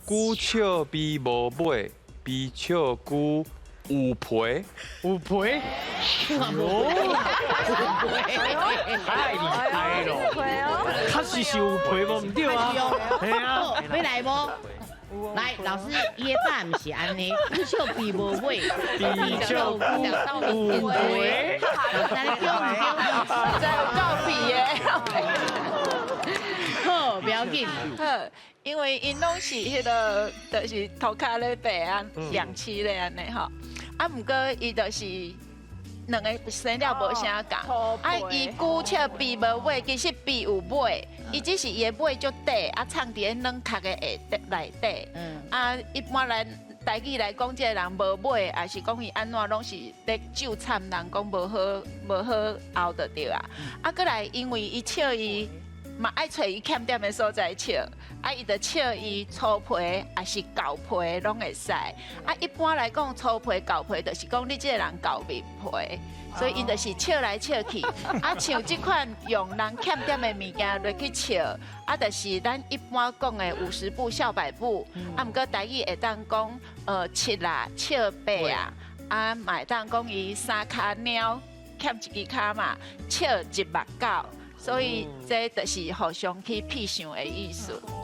龜笑鱉無尾，鱉笑龜有皮。有皮，太厲害咯！確實是有皮無毋對啊，係啊。欲來無？來，老師，伊的答案毋是按呢，龜笑鱉無尾，鱉笑龜有皮。來對毋對？真有夠皮的。好，不要緊。好，因為𪜶攏是彼个，就是塗跤咧爬啊，兩棲咧按呢吼。啊，毋過伊就是兩个生了無啥仝。啊，伊龜笑鱉無尾，其實鱉有尾，伊只是伊的尾足短，啊，藏佇咧軟殼的下底內底。啊，一般來台語來講，這个人無尾，抑是講伊按怎攏是咧咒讖人講無好無好後就對啊。啊，閣來因為伊笑伊嘛愛揣伊欠點的所在笑，啊，伊就笑伊粗皮，抑是厚皮攏會使。啊，一般來講，粗皮、厚皮就是講你這个人厚面皮，所以𪜶就是笑來笑去。啊，像這款用人欠點的物件落去笑，啊，就是咱一般講的五十步笑百步。啊，毋過台語會當講，七啊，笑八啊，啊，嘛會當講伊三跤貓欠一支跤嘛，笑一目狗。所以這就是互相去痞想的意思。